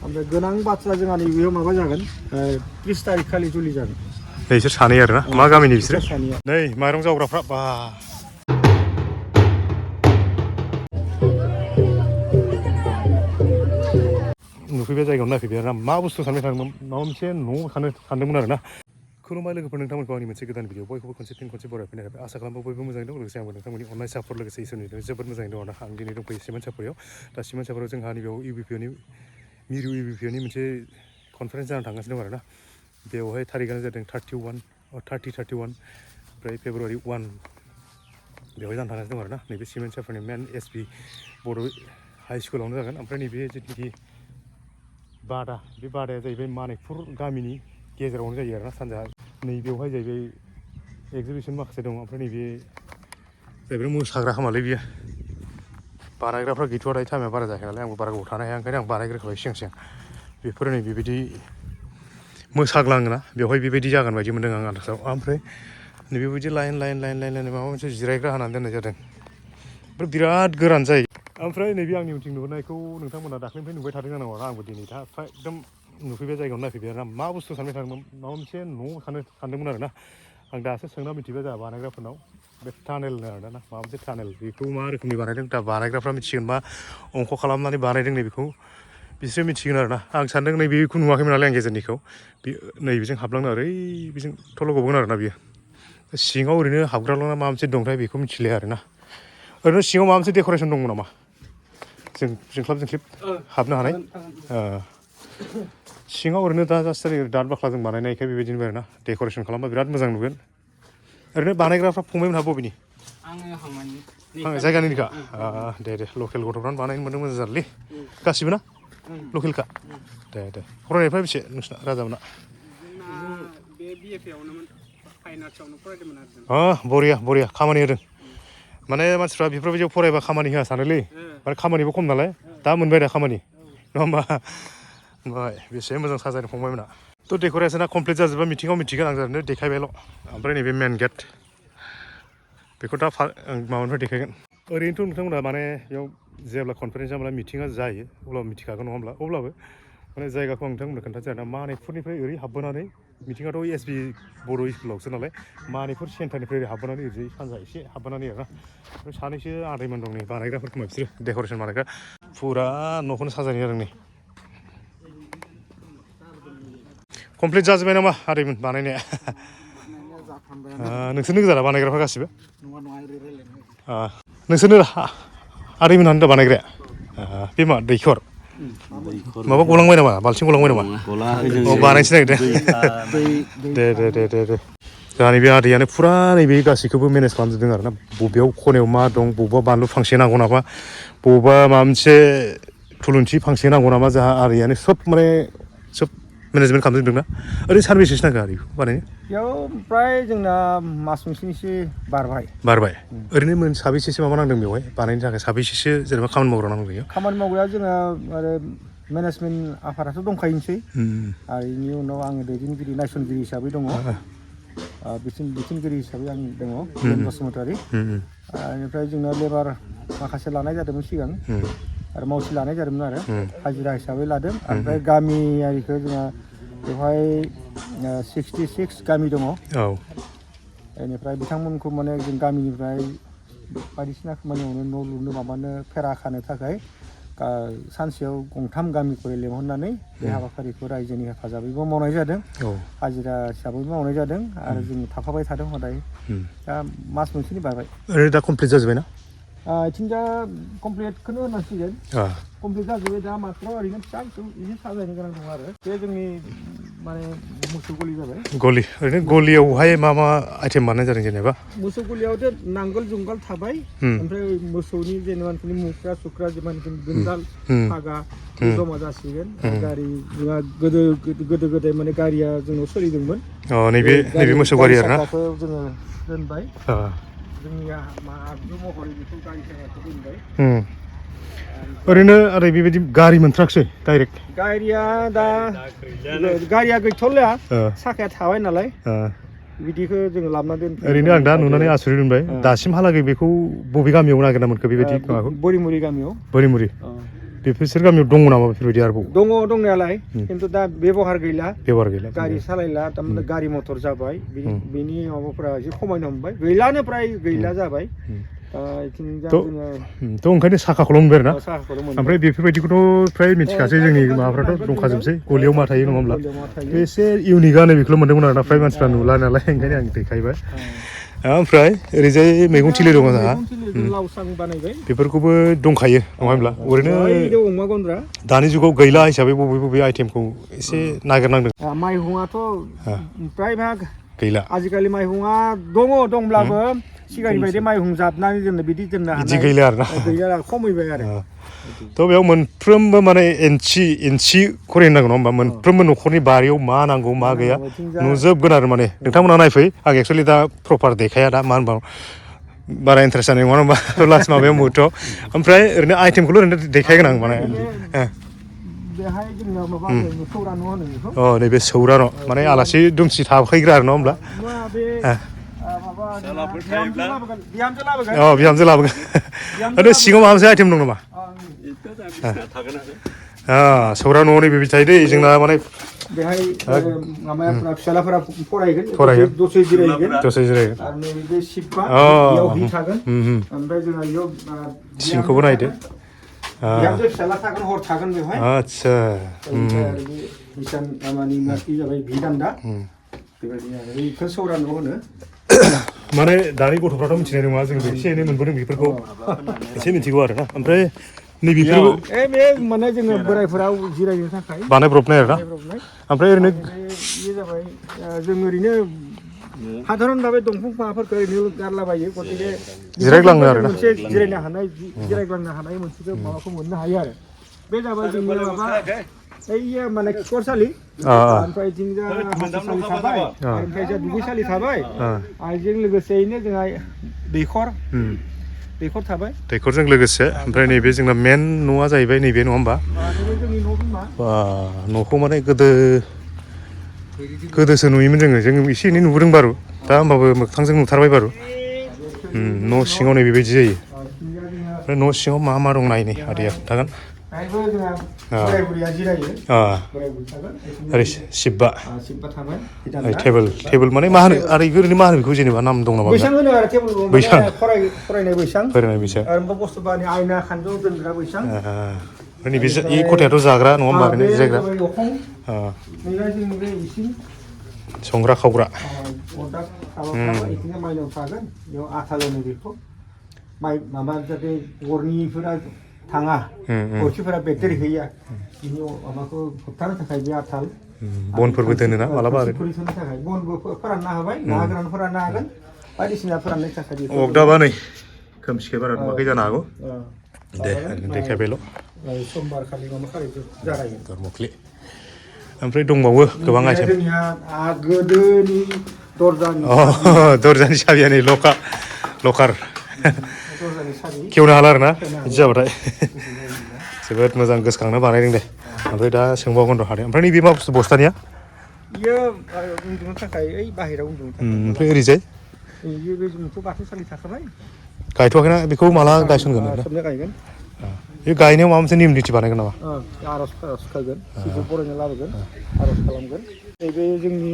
ओमफ्राय गोनां बाथ्रा जोंहा नैबेयाव माबा जागोन 30 तारिख खालि जुलि जागोन। बिसोर सानै आरो ना मा गामिनि बिसोरो? नै माइरं जावग्राफ्रा बा नुफैबाय जायगायाव नायफैबाय आरो ना मा बुस्थु सानबाय थादोंमोन माबा मोनसे न'आव थानो सानदोंमोन आरो ना। खुलुमबाय लोगोफोर नोंथांमोनखौ आंनि मोनसे गोदान भिडिअ बयखौबो खनसे बरायफैनाय थाबाय आसा खालामो बयबो मोजाङै दं लोगोसे आंबो नोंथांमोननि अननाय सापर्ट लोगोसे इसोरनि जोबोद मोजाङै दङ ना आं दिनै दंफैयो सिमेन्ट सापरियाव दा सिमेन्ट सापरियाव जोंहा नैबेयाव इउबिपिअनि मिरु इउबिपिअनि मोनसे कनफारेन्स जानानै थांगासिनो दं आरो ना बेवहाय थारिखआनो जादों 31 ओमफ्राय फेब्रुवारि 1 बेवहाय जानानै थांगासिनो दं आरो ना नैबे सिमेन्ट सापरिनि मेन एसपि बर' हाइ स्कुलावनो जागोन ओमफ्राय नैबे जिथुनाखि बादा बे बादाया जाहैबाय मानिकपुर गामिनि गेजेरावनो जायो आरोना सानजाहा नैबेयावहाय जाहैबाय एक्जिबिसन माखासे दं ओमफ्राय नैबे जाहैबाय मोसाग्रा खोमालै बियो बानायग्राफ्रा गैथ'आ दायो टाइमा बारा जायाखै नालाय आंबो बारा गोबाव थानो हाया ओंखायनो आं बानायग्रोखाबाय सिगां बेफोर नै बेबायदि मोसाग्लाङोना बेवहाय बेबायदि जागोन बायदि मोन्दों आं आन्दासाव ओमफ्राय नैबेबायदि लाइन माबा मोनसे जिरायग्रा होनानै दोननाय जादों ओमफ्राय बिराद गोरान जायो ओमफ्राय नैबे आंनि उनथिं नुहुरनायखौ नोंथांमोना दाख्लैनिफ्राय नुबाय थादों जानांगौ आरो आंबो दिनै दा एकदम नुफैबाय जायगायाव नायफैबाय आरो ना मा बुस्थु सानबाय थादोंमोन माबा मोनसे न'आव थानो सानदोंमोन आरो ना आं दासो सोंना मिथिबाय जोंहा बानायग्राफोरनाव बे टानेल आरो ना माबा मोनसे टानेल बेखौ मा रोखोमनि बानायदों दा बानायग्राफ्रा मिथिगोन मा अंख खालामनानै बानायदों नै बेखौ बिसोरो मिथिगोन आरो ना आं सानदों नैबेखौ नुवाखैमोन नालाय आं गेजेरनिखौ बे नैबेजों हाबलांनो ओरै बेजों थल' गबोगोन आरो ना बियो सिङाव ओरैनो हाबग्राल' ना माबा मोनसे दंथाय बेखौ मिथिलिया आरो ना ओरैनो सिङाव माबा मोनसे डेक'रेसन दङ नामा जोंख्लाब हाबनो हानाय सिङाव ओरैनो दा जास्ट दाद बाख्लाजों बानायनायखाय बेबायदिनो आरो ना डेक'रेसन खालामबा बिराद मोजां नुगोन ओरैनो बानायग्राफ्रा फंबायमोनहा बबेनि जायगानिखा दे लकेल गथ'फ्रानो बानायनो मोनदों मोजां जादोंलै गासिबो ना लकेलखा दे फरायनायफ्रा बेसे नोंसिना राजामोना बरिया खामानि होदों माने मानसिफ्रा बेफोरबायदियाव फरायबा खामानि होआ सानोलै माने खामानिबो खम नालाय दा मोनबाय दा खामानि नङा होमबा ओमफ्राय बेसे मोजां साजायनो फंबायमोना थ' डेक'रेसना कमप्लिट जाजोबा मिथिङाव मिथिगोन आं जानो देखायबायल' ओमफ्राय नैबे मेन गेट बेखौ दा माबानिफ्राय देखायगोन ओरैनोथ' नोंथांमोना माने बेयाव जेब्ला कनफारेन्सआ माने मिथिङा जायो अब्ला मिथिखागोन नङा होमब्ला अब्लाबो माने जायगाखौ आं नोंथांमोननो खोन्थासै आरोना मानिकपुरनिफ्राय ओरै हाबबोनानै मिथिङाथ' एसबि बर' स्कुलावसो नालाय मानिकपुर सेन्टारनिफ्राय ओरै हाबबोनानै ओरै सानजा एसे हाबबोनानै आरोना ओमफ्राय सानैसो आदैमोन दं नै बानायग्राफोर खोमा बिसोरो डेक'रेसन बानायग्रा फुरा न'खौनो साजायनाय जादों नै कमप्लिट जाजोब्बाय नामा आदैमोन बानायनाया नोंसोरनो गोजा बानायग्राफ्रा गासिबो नोंसोरनो आदैमोनहानो दा बानायग्राया बे मा दैखर माबा गलांबाय नामा बाल्थिं गलांबाय नामा बानायनोसै नागिरदों दे जोंहा नैबे आदैयानो फुरा नैबे गासैखौबो मेनेज खालामजोबदों आरो ना बबेयाव खनायाव मा दं बबेबा बानलु फांसे नांगौ नामा बबेबा माबा मोनसे थुलुंसि फांसे नांगौ नामा जोंहा आदैयानो सब मेनेजमेन्ट खालामजोबदों ना ओरैनो सारभिसेस नांगौ आरो बेखौ बानायनो बेयाव फ्राय जोंना मास मोनसेनिसो बारबाय ओरैनो साबैसेसो माबा नांदों बेवहाय बानायनो थाखाय साबैसेसो जेनेबा खामानि मावग्रा नांगौ बेयाव खामानि मावग्राया जोंहा आरो मेनेजमेन्ट आफादाथ' दंखायोसै आरो बेनि उनाव आङो दैदेनगिरि नायसनगिरि हिसाबै दङ बिथोनगिरि हिसाबै आं दङ बसुमतारी बेनिफ्राय जोंना लेबार माखासे लानाय जादोंमोन सिगां आरो मावथि लानाय जादोंमोन आरो हाजिरा हिसाबै लादों ओमफ्राय गामियारिखौ जोंहा बेवहाय 66 गामि दङ बेनिफ्राय बिथांमोनखौ माने जों गामिनिफ्राय बायदिसिना खामानियावनो न' लुनो माबानो फेरा खानो थाखाय सानसेयाव गंथाम गामिखौ लेंहरनानै बे हाबाफारिखौ रायजोनि हेफाजाबैबो मावनाय जादों हाजिरा हिसाबैबो मावनाय जादों आरो जों थाफाबाय थादों हदाय दा मास मोनसेनि बारबाय ओरैनो दा कमप्लिट जाजोब्बाय ना आथिं दा कमप्लिटखौनो होनांसिगोन कमप्लिट जाजोब्बाय दा मात्र ओरैनो फिसा फिसौ एसे साजायनो गोनां दं आरो बे जोंनि माने मोसौ गलि जाबाय ओरैनो गलियावहाय मा आइटेम बानायनाय जादों जेनेबा मोसौ गलियावथ' नांगोल जुंगाल थाबाय ओमफ्राय मोसौनि जेनेबा मुख्रा सुख्रा जेनेबा दोनदाल फागा जमा जासिगोन गारि गोदो गोदाय माने गारिया जोंनाव सोलिदोंमोन नैबे मोसौ गारि आरोना जोङो दोनबाय जोंनि आगजु महरै बेखौ गारि साखाखौ दोनबाय ओरैनो आरो बेबायदि गारि मोनथ्राखसै डाइरेक्ट गारिया गैथ'लाया साखाया थाबाय नालाय बिदिखौ जोङो लाबोना दोन ओरैनो आं दा नुनानै आसुरित मोनबाय दासिमहालागै बेखौ बबे गामियाव नागिरना मोनखो बेबायदि माबाखौ बोरिमुरि गामियाव बेफोर गामियाव दङ नामा बेफोरबायदि आरोबाव दङ दंनायालाय खिन्थु दा बेबहार गैला गारि सालायला थारमाने गारि मटर जाबाय बिनि माबाफोरा एसे खमायनो हमबाय गैलानो फ्राय गैला जाबाय थ' ओंखायनो साखाखौल' मोनबाय आरोना ओमफ्राय बेफोरबायदिखौथ' फ्राय मिथिखासै जोंनि माबाफ्राथ' दंखाजोबसै गलियाव मा थायो नङा होमब्ला बे एसे इउनिकआनो बेखौल' मोनदोंमोन आरोना फ्राय मानसिफ्रा नुला नालाय ओंखायनो आं देखायबाय ओमफ्राय ओरैजाय मैगं थिलि दङ जोंहा बेफोरखौबो दंखायो नङा होमब्ला ओरैनो दानि जुगाव गैला हिसाबै बबे बबे आइटेमखौ एसे नागिरनांदों माइहुङाथ' प्राय भाग गैला आजिखालि माइहुङा दंब्लाबो सिगांनि बायदि माइहुं जाबनानै दोननो बिदि दोननो हानाय बिदि गैला आरोना गैला खमायबाय आरो थ' बेयाव मोनफ्रोमबो माने इन्सि खरि होननांगौ नङा होमबा मोनफ्रोमबो न'खरनि बारियाव मा नांगौ मा गैया नुजोबगोन आरो माने नोंथांमोना नायफै आं एक्सुवेलि दा प्रपार देखाया दा मा होनबा बारा इन्टारेस्ट जानाय नङा होनबा लास्ट माबायाव मुहूर्तआव ओमफ्राय ओरैनो आइटेमखौल' ओरैनो देखायगोन आं माने नैबे सौरा न' माने आलासि दुमसि थाफैग्रा आरो नङा होमब्ला बिहामजो लाबोगोन ओरैनो सिङाव माबा मोनसे आइटेम दं नामा सौरा न'आव नैबे थायो दै जोंना माने बेहाय माबाया फिसालाफोरा फरायगोन दसे जिरायगोन आरो नैबे शिबबा बेयाव हि थागोन ओमफ्राय जोंहा बेयाव सिंखौबो नायदो बिहामजो फिसाला थागोन हर थागोन बेवहाय आच्छा हिसान माबानि मार्कि जाबाय भि दान्दा बेबायदि आरो बेखौ सौरा न' होनो माने दानि गथ'फ्राथ' मिथिनाय नङा जों एसे एनै मोनबोदों बेफोरखौ एसे मिथिगौ आरोना ओमफ्राय नैबेफोरबो बे माने जोङो बोरायफोराव जिरायनो थाखाय बानायब्रबनाय आरोना ओमफ्राय ओरैनो बे जाबाय जों ओरैनो साधारन भाबै दंफां माबाफोरखौ ओरैनो गारलाबायो गतिके जिरायग्लांनो आरोना मोनसे जिरायग्लांनो हानाय मोनसे माबाखौ मोननो हायो आरो बे जाबाय जोंनि माबा ओइयो माने खिखरसालि ओमफ्राय जोंजा हासुसालि थाबाय ओमफ्राय जा दुगैसालि थाबाय आरो जों लोगोसेयैनो जोंहा दैखर थाबाय दैखरजों लोगोसे ओमफ्राय नैबे जोंना मेन न'आ जाहैबाय नैबे नङा होमबा न'खौ माने गोदोसो नुयोमोन जोङो एसे एनै नुबोदों बारु दा होमबाबो मोगथांजों नुथारबाय बारु न' सिङाव नै बेबायदि जायो ओमफ्राय न' सिङाव मा मा दं नायनि आदैया खोन्थागोन ओरै शिबबा टेबोल माने मा होनो आरो ओरैनो मा होनो बेखौ जेनेबा नाम दं नामा बैसां होनो आरो टेबोल बैसां फरायनाय बैसां आरो बुस्थु बानि आयना खानजं दोनग्रा बैसां नैबे खथायाथ' जाग्रा नङा होमबा ओरैनो जिरायग्रा संग्रा खावग्रा माइनाव थागोन बेयाव आथालोनो बेखौ माबा जाहाथे अरनिफोरा थाङा अरखिफोरा बेक्टेरि होया बिनि माबाखौ होबथानो थाखाय बे आथाल बनफोरबो दोनोना मालाबा आरो थाखाय बनबो फोराननो हाबाय ना गोरान फोराननो हागोन बायदिसिना फोराननो थाखाय अगदाबा नै खोमसिखाय बारा नुवाखै जानो हागौ दे देखायबायल' समबार खालि माबा खालि जागायो धर्मख्लि ओमफ्राय दंबावो गोबां आइटेम गोदोनि दरजानि साबिया नै लकार खेवनो हाला आरोना बिदि जाबाथाय जोबोद मोजां गोसोखांनो बानायदों दे ओमफ्राय दा सोंबावगोन र' हादे ओमफ्राय नैबे मा बुस्थु बस्थानिया बियो उन्दुनो थाखाय ओइ बाहेरायाव उन्दुनो थाखाय ओमफ्राय ओरैजाय बे जोंथ' बाथौसालि थाखाबाय गायथ'वाखैना बेखौ माला गायसनगोन गायगोन बे गायनायाव माबा मोनसे नियम निथि बानायगोन नामा आर'ज खागोन सिजौ बरायना लाबोगोन आर'ज खालामगोन नैबे जोंनि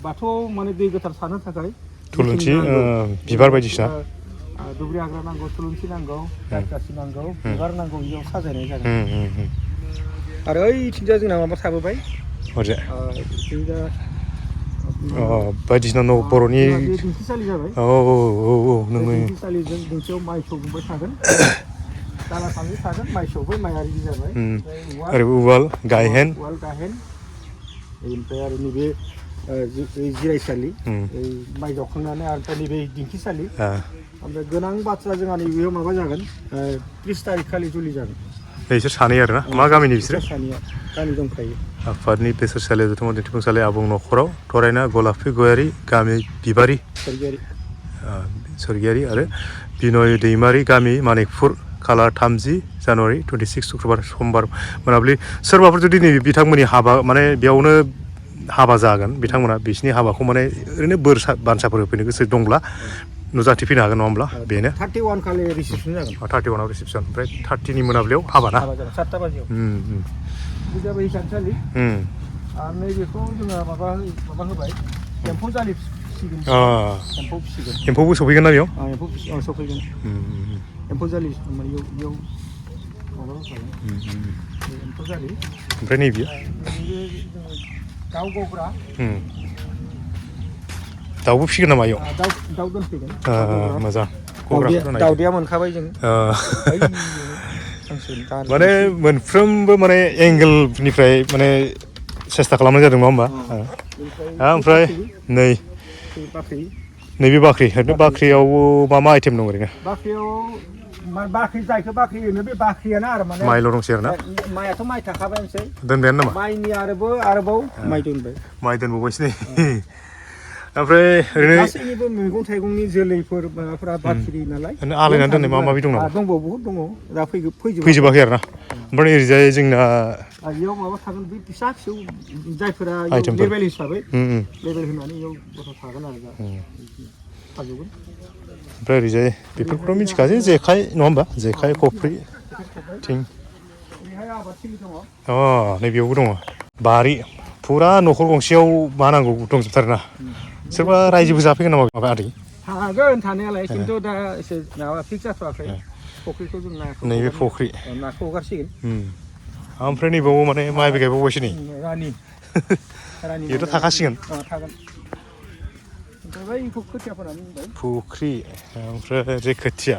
बाथौ माने दै गोथार सारनो थाखाय थुलुंसि बिबार बायदिसिना दुब्रि हाग्रा नांगौ थुलुंसि नांगौ जायगासि नांगौ बिबार नांगौ बेयाव साजायनाय जागोन आरो ओइथिंजा जोंना माबा थाबोबाय बायदिसिना न' बर'नि दिंखिसालि जाबाय दिंखिसालिजों दिंखियाव माइ सौबाय थागोन दाला सान्द्रि थागोन माइ सौबाय माइ आरि जाबाय आरो उवाल गाहेन ओमफ्राय आरो नैबे जिरायसालि माइ जावखांनानै आरो नैबे दिंखिसालि ओमफ्राय गोनां बाथ्रा जोंहा नैबेयाव माबा जागोन 30 तारिख खालि जुलि जागोन बिसोर सानै आरोना मा गामिनि बिसोरो सानैया गामि दंखायो आफादनि बेसरसालि जथुम्मा दिन्थिफुंसालि आबुं न'खराव थरायना गलापी गयारि गामि बिबारि सरगियारि आरो बिनय दैमारि गामि मानिकपुर खालार 30 जानुवारि 26 शुक्रबार समबार मोनाबिलि सोरबाफोर जुदि नैबे बिथांमोननि हाबा माने बेयावनो हाबा जागोन बिथांमोना बिसिनि हाबाखौ माने ओरैनो बोर बान्साफोर होफैनो गोसो दंब्ला नुजाथिफैनो हागोन नङा होमब्ला बेनो 31 खालि रिसेपसन जागोन 31आव रिसेपसन ओमफ्राय 30नि मोनाबिलियाव हाबा ना 7टा बाजियाव बे जाबाय हिसानसालि आरो नैबेखौ जोङो माबा होबाय एम्फौ जालि फिसिगोन एम्फौ फिसिगोन एम्फौबो सफैगोन ना बेयाव एम्फौ सफैगोन एम्फौ जालि इयाव माबा होखागोन एम्फौ जालि ओमफ्राय नैबेयो दाउ गग्रा दाउबो फिसिगोन नामा इयाव दाउ दोनफैगोन मोजां दाउदैया मोनखाबाय जों माने मोनफ्रोमबो माने एंगेलनिफ्राय माने सेस्था खालामनाय जादों नङा होमबा ओमफ्राय नैबे बाख्रि ओरैनो बाख्रियाव मा आइटेम दं ओरैनो बाख्रियाव बाख्रि जायखौ बाख्रि होनो बे बाख्रियानो आरो माने माइल' दंसै आरो ना माइआथ' माइ थाखाबायानोसै दोनबायानो नामा माइनि आरोबाव माइ दोनबाय माइ दोनबावबायसो नै ओमफ्राय ओरैनो गासैनिबो मैगं थाइगंनि जोलैफोर माबाफोरा बाख्रि नालाय आलायनानै दोननाय मा माबि दं नामा दंबावो बहुद दङ दा फैजोबाखै आरो ना ओमफ्राय ओरैजाय जोंना बेयाव माबा थागोन बे फिसा फिसौ जायफोरा लेभेल हिसाबै लेभेल होनानै इयाव गथ' थागोन आरो थाजोबगोन ओमफ्राय ओरैजाय बेफोरखौथ' मिथिखासै जेखाइ नङा होमबा जेखाइ खफ्रि थिं नैबेयावबो दङ बारि फुरा न'खर गंसेयाव मा नांगौ दंजोबथारोना सोरबा रायजोबो जाफैगोन नामा माबा आदै थागोन थानायालाय खिन्थु दा एसे माबा फिक्स जाथ'वाखै फख्रिखौ जों नैबे फख्रि नाखौ हगारसिगोन ओमफ्राय नैबावबो माने माइबो गायबावबायसो नै रानि बेथ' थाखासिगोन थागोन ओमफ्राय बेखौ खोथिया फोनानै दोनबाय फुख्रि ओमफ्राय ओरै खोथिया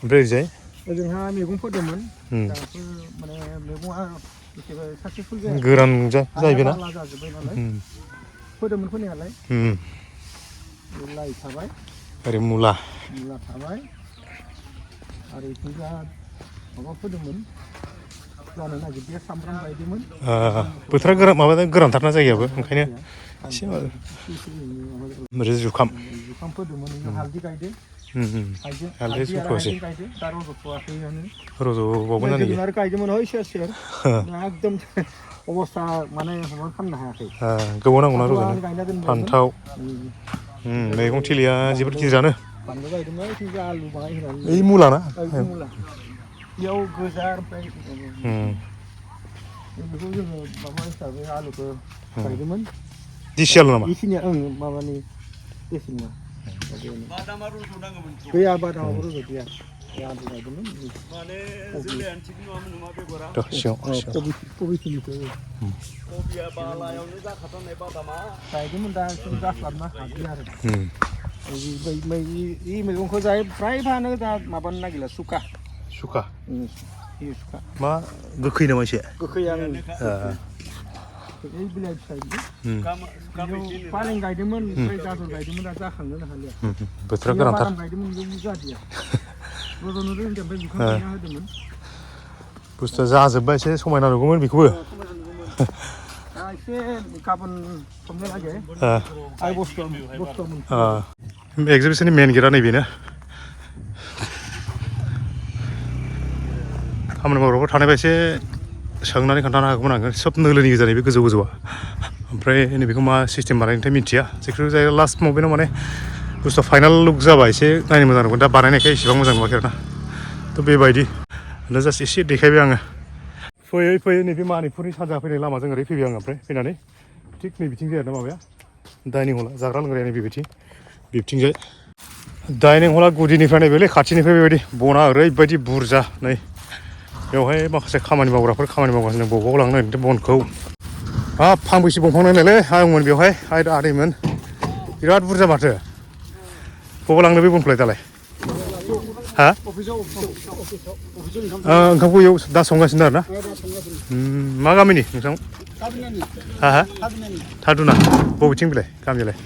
ओमफ्राय ओरैजाय ओजोंहा मैगं फोदोंमोन माने मैगङा साक्सेसफुल जायाखै गोरान जाहैबाय ना जाजोब्बाय नालाय फोदोंमोन फोनायालाय लाइ थाबाय ओरै मुला थाबाय आरो बेथिंजा माबा फोदोंमोन जानो नागिरदों सामब्राम गायदोंमोन बोथोरा गोरानथारना जायगायाबो ओंखायनो एसे ओरै जुखाम फोदोंमोन हालदै गायदों हालदै जौथ'वासै दा रज'थ'वाखैयानो रज'बावगोन ना जोगोनार गायदोंमोन हय सेर एकदम अबस्था माने माबा खालामनो हायाखै गोबाव नांगौना रज'नो फान्थाव मैगं थिलिया जोबोद गिदिरानो बानलु गायदोंमोन खिन्थु आलु बाङाय होनानै ओइ मुला ना मुला बेयाव गोजा ओमफ्राय बेखौ जोङो माबा हिसाबै आलुखौ गायदोंमोन दिसि आलु नामा बेखिनिया माबानि देसिनिया गैया बादामाबो रज'दिया आलु गायदोंमोन माने जोलैयानो थिग नङामोन नामा बेगरा कबिखिनिखौ कबिया बालायावनो जाखाथारनाय बादामा गायदोंमोन दा जास्लाबनो हादिया आरो बे मैगंखौ जायो फ्रायफ्रानो दा माबानो नागिरला सुखा मा गोखै नामा एसे गोखैयानो बिलाइ फिसा फालें गायदोंमोन ओमफ्राय गाजर गायदोंमोन दा जाखांनोनो हालिया बोथोरा गोनांथार गायदोंमोन बेयाव जादिया रज'नो रोंदों ओमफ्राय जुखाम गायना होदोंमोन बुस्थुआ जाजोब्बाय एसे समायना नुगौमोन बेखौबो एसे गाबोन समनो लागे आइ बस्थु एक्जिबिसननि मेन गेटआ नैबेनो खामानि मावग्राफोर थानायबा एसे सोंनानै खोन्थानो हागौमोन आङो सोब नोलोनि गोजा नैबे गोजौआ ओमफ्राय नैबेखौ मा सिस्टेम बानायनोथाय मिथिया जिखुनु जायगा लास्ट ममेन्टआव माने बुस्थुआ फाइनाल लुक जाबा एसे नायनो मोजां नुगोन दा बानायनायखाय एसेबां मोजां नुवाखै आरोना थ' बेबायदि जास्ट एसे देखायबाय आङो फैयै नैबे मानिपुरनि सानजा फैनाय लामाजों ओरै फैबाय आङो ओमफ्राय फैनानै थिग नै बिथिं जायो आरोना माबाया डाइनिं हला जाग्रा लोंग्राया नै बिथिंजाय डाइनिं हला गुदिनिफ्राय नैबेलै खाथिनिफ्राय बेबायदि बना ओरैबायदि बुरजा नै बेवहाय माखासे खामानि मावग्राफोर खामानि मावगासिनो बबाव लांनो नागिरदों बनखौ फांबैसे दंफां नायनायलै आयंमोन बेवहाय आदैमोन बिराद बुरजा माथो बबाव लांनो बे बनखौलाय दालाय हा ओंखामखौ इयाव दा संगासिनो आरो ना मा गामिनि नोंथां हा थादुना बबेथिं बेलाय गामियालाय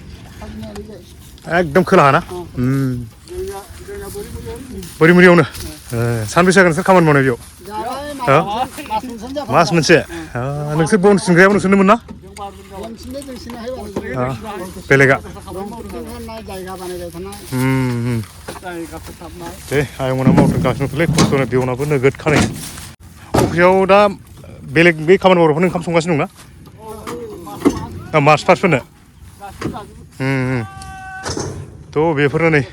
एकदम खोलाहा ना बोरिमुरियावनो सानबेसे जागोन नोंसोर खामानि मावनाय बेयाव मास मोनसे नोंसोर बन सिनग्रायाबो नोंसोरनोमोन ना बेलेगा दे आयंमोना मावगासिनो दंलै खस्थ'नो बेवनाबो नोगोद खानाय फख्रियाव दा बेलेग बे खामानि मावग्राफोरनो ओंखाम संगासिनो दंना मार्च फार्स्टफोरनो थ' बेफोरनो नै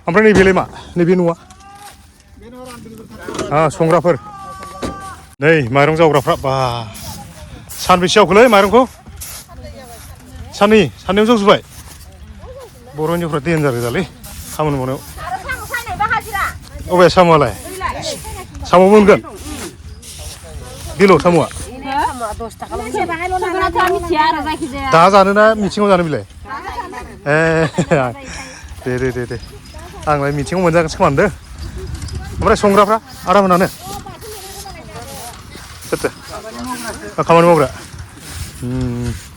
ओमफ्राय नैबेलाय मा नैबे न'आ संग्राफोर नै माइरं जावग्राफ्रा बा सानबेसे जावखोलै माइरंखौ साननैयाव जौजोबबाय बर' हिन्जावफ्रा देन्जार गोजालै खामानि मावनायाव अबे साम'आलाय साम' मोनगोन बेल' साम'आ दा जानोना मिथिङाव जानो बिलाय दे आंलाय मिथिङाव मोनजागोनसो खोमा होनदों ओमफ्राय संग्राफ्रा आदामोनानो सोरथो खामानि मावग्रा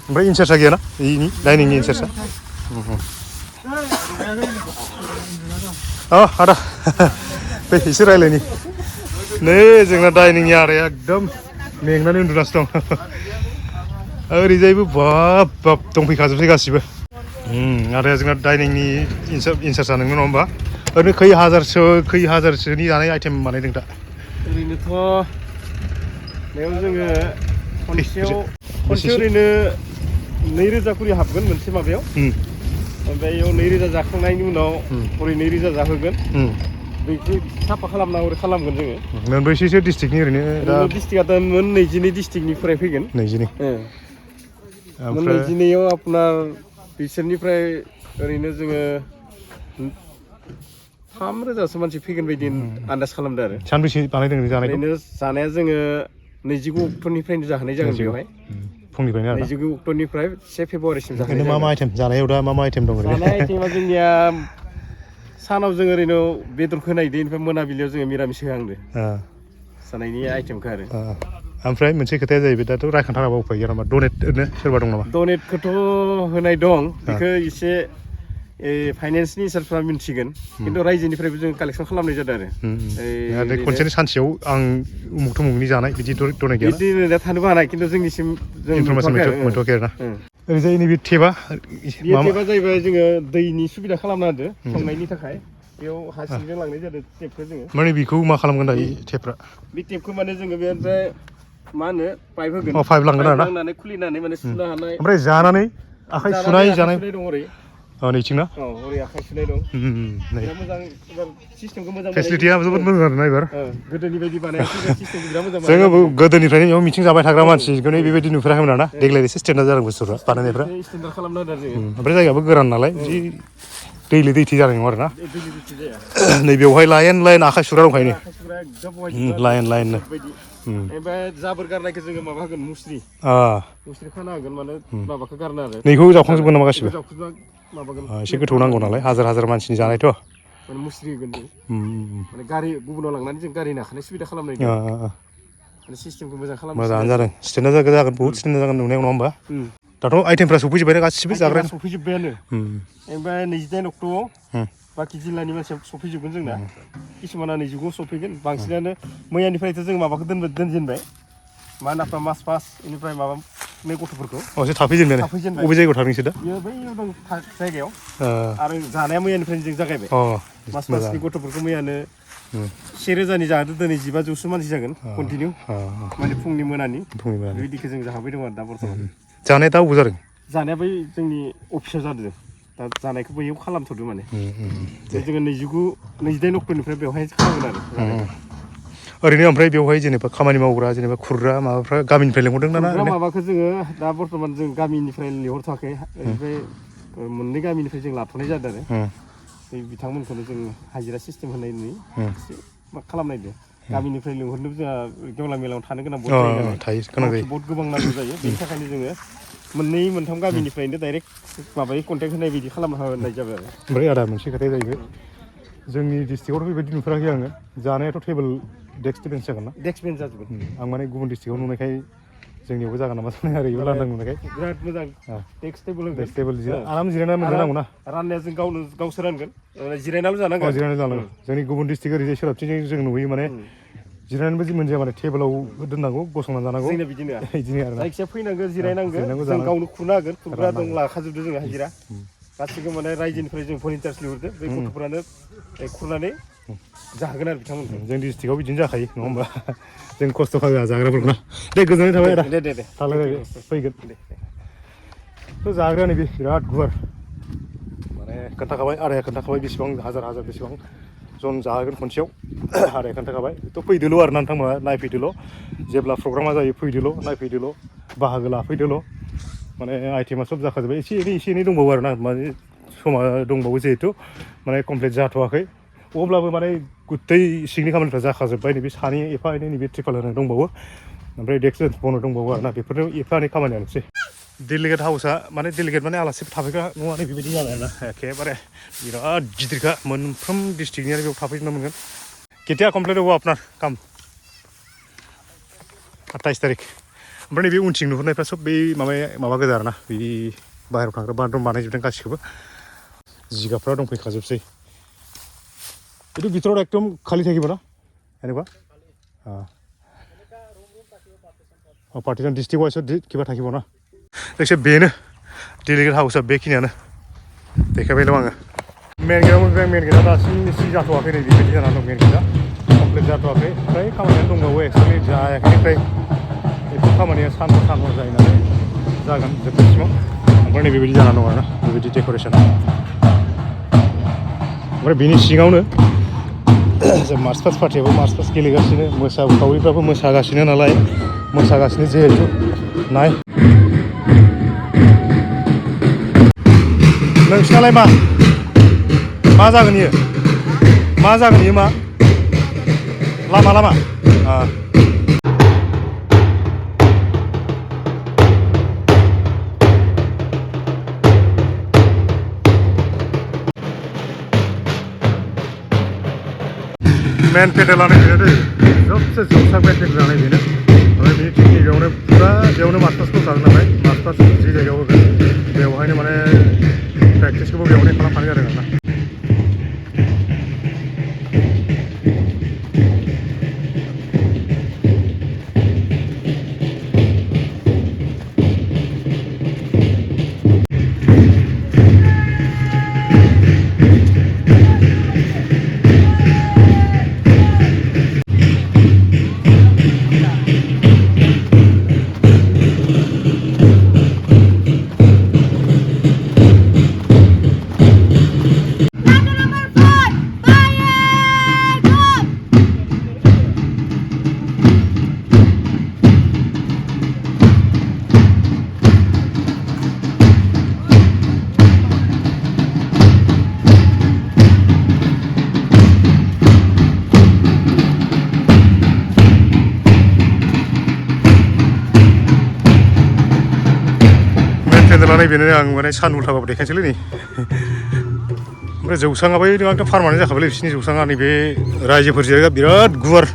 ओमफ्राय इनचार्जआ गैयाना बेनि डाइनिंनि इनचार्जआ आदा फै एसे रायज्लायनि नै जोंना डाइनिंनि आदाया एकदम मेंनानै उन्दुनासो दं ओरैजायबो बाब बाब दंफैखाजोबसै गासिबो आदाया जोंना डाइनिंनि इनचार्जआ नोंनो नङा होमबा ओरैनो खै हाजारसोनि जानाय आइटेम बानायदों दा ओरैनोथ' बेयाव जोङो खनसेयाव ओरैनो 2000 खरि हाबगोन मोनसे माबायाव ओमफ्राय बेयाव 2000 जाखांनायनि उनाव हरै 2000 जाहोगोन बेखौ साफा खालामगोन जोङो मोनबेसेसो डिस्ट्रिक्टनि ओरैनो दा डिस्ट्रिक्टआ मोन 22 डिस्ट्रिक्टनिफ्राय फैगोन 22 मोन 22आव आपनार बिसोरनिफ्राय ओरैनो जोङो 3000सो मानसि फैगोन बायदि आन्दाज खालामदों आरो सानबेसे बानायदों जानायखौ ओरैनो जानाया जोङो 29 अक्ट'निफ्रायनो जाहोनाय जागोन बेवहाय फुंनिफ्रायनो आरो 29 अक्ट'निफ्राय 1 फेब्रुवारिसिम जाहोनाय मा आइटेम जानायाव दा मा आइटेम दं ओरैनो जानाय आइटेमा जोंनिया सानाव जों ओरैनो बेदरखौ होनायदो ओमफ्राय मोनाबिलियाव जोङो मिरामिस होहांदो जानायनि आइटेमखौ आरो ओमफ्राय मोनसे खोथाया जाहैबाय दाथ' रायखांथाराबा उफाय गैया नामा डनेट ओरैनो सोरबा दं नामा डनेटखौथ' होनाय दं बेखौ एसे फाइनेन्सनि इनचार्जफ्रा मिन्थिगोन खिन्थु रायजोनिफ्रायबो जों कालेक्सन खालामनाय जादों आरो खनसेनो सानसेयाव आं उमुक थुमुकनि जानाय बिदि डनेट गैया बिदि थानोबो हानाय खिन्थु जोंनिसिम जों इनफरमेसन मोनथ'वाखै आरोना ओरैजाय नैबे टेपआ जाहैबाय जोङो दैनि सुबिदा खालामना होदो संनायनि थाखाय बेयाव हा सिंजों लांनाय जादों टेपखौ जोङो माने बेखौ मा खालामगोन दायो टेपफ्रा बे टेपखौ माने जोङो बेनिफ्राय मा होनो पाइप होगोन पाइप लांगोन आरोना लांनानै खुलिनानै माने सुनो हानाय ओमफ्राय जानानै आखाइ सुनाय जानाय दं ओरै नैथिं ना ओरै आखाइ सुनाय दं बिराद मोजां सिस्टेमखौ मोजां फेसिलिटिया जोबोद मोजां आरोना एबार गोदोनि बायदि बानायाखै सिस्टेमखौ बिराद मोजां जोङो गोदोनिफ्रायनो बेयाव मिथिं जाबाय थाग्रा मानसिखौनो बेबायदि नुफेराखैमोन आरोना देग्लाय एसे स्टेन्डार्ड जादों बुस्थुफ्रा बानायनायफ्रा स्टेन्डार्ड खालामना होदों जोङो ओमफ्राय जायगायाबो गोरान नालाय बिदि दैथि जानाय नङा आरोना नैबेयावहाय लाइन आखाइ सुग्रा दंखायो लाइननो ओमफ्राय जाबोर गारनायखौ जोङो माबा होगोन मुस्रि खाना होगोन माने माबाखौ गारनो आरो नैखौ जावखांजोबगोन नामा गासिबो माबागोन एसे गोथौ नांगौ नालाय हाजार मानसिनि जानायथ' माने मुस्रि होगोन जों माने गारि गुबुनाव लांनानै जों गारि नाखानाय सुबिदा खालामनाय माने सिस्टेमखौ मोजां खालामनो मोजाङानो जादों स्टेन्डार्ड जागोन बहुद स्टेन्डार्ड जागोन नुनायाव नङा होमबा दाथ' आइटेमफ्रा सफैजोब्बाय गासिबो जाग्रा सफैजोब्बायानो ओमफ्राय 29 अक्ट'आव बाखि जिल्लानि मानसिया सफैजोबगोन जोंना किसुमाना 29आव सफैगोन बांसिनानो मैयानिफ्रायथ' जों माबाखौ दोनजेनबाय मा होनो मास पास बेनिफ्राय माबा गथ'फोरखौ एसे थाफैजेनबाय बबे जायगायाव थांनोसै दा बेयो बैयाव दं जायगायाव आरो जानाया मैयानिफ्रायनो जों जागायबाय मास पासनि गथ'फोरखौ मैयानो 1000नि जाहोदो दिनै 1500 मानसि जागोन कन्टिनिउ माने फुंनि मोनानि बिदिखौ जों जाहोबाय दं आरो दा बर्थमान जानाया दा अबाव जादों जानाया बै जोंनि अफिसाव जादों दा जानायखौ बैयाव खालामथ'दों माने जोङो 29 अक्ट'निफ्राय बेवहाय खालामगोन आरो ओरैनो ओमफ्राय बेवहाय जेनेबा खामानि मावग्रा जेनेबा खुरग्रा माबाफ्रा गामिनिफ्राय लेंहरदों ना माबाखौ जोङो दा बर्थमान जों गामिनिफ्राय लिंहरथ'वाखै ओमफ्राय मोननै गामिनिफ्राय जों लाथ'नाय जादों आरो बे बिथांमोनखौनो जों हाजिरा सिस्टेम होनायनि खालामनायदों गामिनिफ्राय लिंहरनोबो जोंहा गेवला मेलायाव थानो गोनां बहुद गोबां नांगौ जायो बेनि थाखायनो जोङो मोननै मोनथाम गामिनिफ्रायनो डाइरेक्ट माबायै कन्टेक्ट होनाय बायदि खालामना होनाय जाबाय आरो ओमफ्राय आदा मोनसे खोथाया जाहैबाय जोंनि डिस्ट्रिक्टआवथ' बेबायदि नुफेराखै आङो जानायाथ' टेबोल डेस्क बेन्च जागोन ना डेस्क बेन्च जाजोबगोन आं माने गुबुन डिस्ट्रिक्टआव नुनायखाय जोंनियावबो जागोन नामा साननाय आरो बेयाव लांदां नुनायखाय बिराद मोजां डेस्क टेबोल आराम जिरायना मोनजानांगौ ना राननाया जों गावसो रानगोन जिरायनाल' जानांगोन जिरायना जानांगौ जोंनि गुबुन डिस्ट्रिक्ट ओरैजाय सोनाबथिंजों जों नुयो माने जिरायनानैबो जि मोनजाया माने टेबोलाव दोननांगौ गसंनानै जानांगौ जोंना बिदिनो आरो जायखिया फैनांगौ जिरायनांगौ जों गावनो खुरनो हागोन खुरग्रा दं लाखाजोबदो जोङो हाजिरा गासिबो माने रायजोनिफ्राय जों भलेन्टियार्स लिंहरदो बे गथ'फोरानो खुरनानै जाहोगोन आरो बिथांमोनखौ जों डिस्ट्रिक्टआव बिदिनो जाखायो नङा होमबा जों खस्थ' खालामो जाग्राफोरखौ ना दे गोजोननाय थाबाय आदा दे थालाय फैगोन थ' जाग्राया नैबे बिराद गुवार माने खोन्थाखाबाय आदाया खोन्थाखाबाय बेसेबां हाजार बेसेबां जन जाहोगोन खनसेयाव आदाया खोन्थाखाबाय थ' फैदोल' आरो ना नोंथांमोना नायफैदोल' जेब्ला प्रग्रामा जायो फैदोल' नायफैदोल' बाहागो लाफैदोल' माने आइटेमा सब जाखाजोब्बाय एसे एनै दंबावो आरो ना माने समा दंबावो जिहेथु माने कमप्लिट जाथ'वाखै अब्लाबो माने गुत्तै सिंनि खामानिफ्रा जाखाजोब्बाय नैबे सानै एफा एनै नैबे ट्रिपाल होनाय दंबावो ओमफ्राय डेक्स बनो दंबावो आरो ना बेफोरनो एफा एनै खामानियानोसै डेलिगेट हाउसआ माने डेलिगेट माने आलासिफोर थाफैग्रा नङा बेबायदि जाबाय आरो ना एखेबारे बिराद गिदिरखा मोनफ्रोम डिस्ट्रिक्टनियानो बेयाव थाफैजोबनो मोनगोन केतिया कमप्लिट होबो आपनार काम 28 तारिख ओमफ्राय नैबे उनथिं नुहुरनायफ्रा सब बे माबा गोजा आरो ना बे बाहेरायाव थांग्रा बाथरुम बानायजोबदों गासिखौबो जिगाबफ्रा दंफैखाजोबसै এইটো ভিতৰত একদম খালী থাকিব না এনেকুৱা পাৰ্টিজন ডিষ্ট্ৰিক্ট ৱাইজত কিবা থাকিব না जायखिजाया बेनो डेलिगेट हाउसआ बेखिनियानो देखायबायल' आङो मेन गेटआ दासिम एसे जाथ'वाखै नै बेबायदि जानानै दं मेन गेटआ कमप्लिट जाथ'वाखै फ्राय खामानियानो दंबावो एक्सुवेलि जायाखै फ्राय बेफोर खामानिया सानहर जायो नालाय जागोन जोबनायसिमाव ओमफ्राय नै बेबायदि जानानै दं आरोना बेबायदि डेक'रेसना ओमफ्राय बेनि सिङावनो जों मार्च पास्ट पार्टियाबो मार्च पास्ट गेलेगासिनो मोसाखावरिफ्राबो मोसागासिनो नालाय मोसागासिनो जिहेथु नाय नोंसिनालाय मा जागोन इयो मा लामा मेन पेन्डेलानो बेनो दै सबसे जौसां मेन पेन्डेलानो बेनो ओमफ्राय बे थिंनि बेयावनो फुरा बेयावनो मार्च पास्ट दंखागोन नालाय मार्च पास्ट जि जायगायाव होगोन बेवहायनो माने प्रेक्टिसखौबो बेयावनो खालामखानाय जादों आरोना पेन्डेलानो बेनो आं माने सान उल्थाबाबो देखायनोसैलै नै ओमफ्राय जौसाङाबो एकदम पारमानेन्ट जाखाबायलै बिसिनि जौसाङा नैबे रायजोफोर जिरायग्रा बिराद गुवार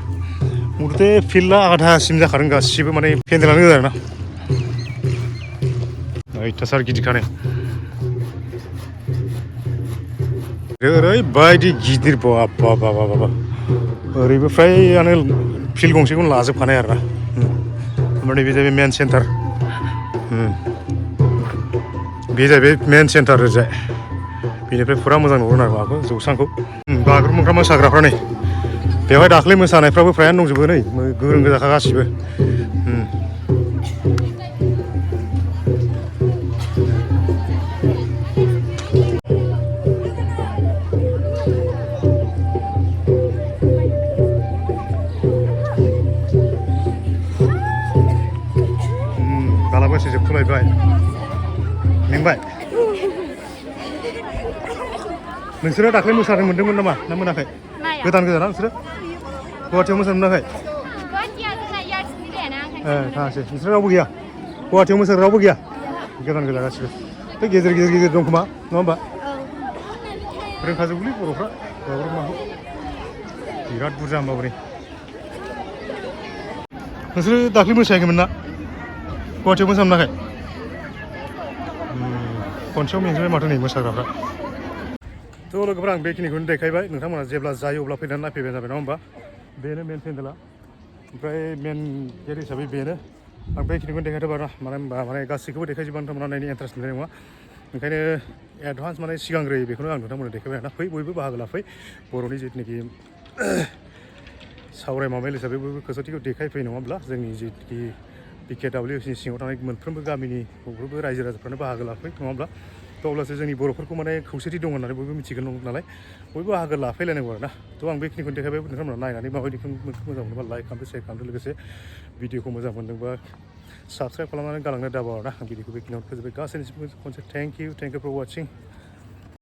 मथथे फिल्डआ आधासिम जाखादों गासिबो माने पेन्डेलानो गोजा आरोना अयथासार गिदिरखानो ओरैबायदि गिदिर बाबा ओरैबो फ्रायानो फिल्ड गंसेखौनो लाजोबखानाय आरोना ओमफ्राय नैबे जाहैबाय मेन सेन्टार बे जाहैबाय मेन सेन्टार ओरैजाय बेनिफ्राय फुरा मोजां नुहुरो आरो माबाखौ जौसांखौ बागुरुम्बा मोसाग्राफ्रा नै बेवहाय दाख्लै मोसानायफ्राबो फ्रायानो दंजोबो नै गोरों गोजाखा गासिबो दालाबो एसे जोबथ'लायबाय मेंबाय नोंसोरो दाख्लै मोसानो मोन्दोंमोन नामा ना मोनाखै गोदान गोदाना नोंसोरो गुवाहाटियाव मोसानो मोनाखै थाङासै नोंसोर रावबो गैया गुवाहाटियाव मोसाग्रा रावबो गैया गोदान गोजा गासिबो बे गेजेर दं खोमा नङा होमबा रोंखाजोबोलै बर'फ्रा बागुरुम्बाखौ बिराद बुरजा होमबाबो नै नोंसोरो दाख्लै मोसायाखैमोन ना गुवाहाटियाव मोसानो मोनाखै खनसेयाव मेंजोबबाय माथो नै मोसाग्राफ्रा थ' लोगोफ्रा आं बेखिनिखौनो देखायबाय नोंथांमोना जेब्ला जायो अब्ला फैनानै नायफैबाय जाबाय नङा होमबा बेनो मेन पेन्डेला ओमफ्राय मेन गेट हिसाबै बेनो आं बेखिनिखौनो देखायथ'बाय ना मानो होनबा माने गासैखौबो देखायजोबा नोंथांमोना नायनो इन्टारेस्ट मोननाय नङा ओंखायनो एडभान्स माने सिगांग्रोयै बेखौनो आं नोंथांमोननो देखायबाय आरोना फै बयबो बाहागो लाफै बर'नि जिथुनाखि सावराय माबायल हिसाबै बयबो खौसेथिखौ देखायफै नङाब्ला जोंनि जिथुनाखि BKWC सिङाव थानाय मोनफ्रोमबो गामिनि बयबो रायजो राजाफ्रानो बाहागो लाफै नङाब्ला थ' अब्लासो जोंनि बर'फोरखौ माने खौसेथि दं होननानै बयबो मिथिगोन नालाय बयबो बाहागो लाफैलायनांगौ आरो ना थ' आं बेखिनिखौनो देखायबाय नोंथांमोना नायनानै माबायदिखौ मोजां मोनोबा लाइक खालामदो शेयार खालामदो लोगोसे भिडिअखौ मोजां मोनदोंबा साबस्क्राइब खालामनानै गालांनो दाबाव आरो ना आं भिडिअखौ बेखिनियावनो फोजोबबाय गासैनिसिमबो खनसे थेंक इउ फर वाचिं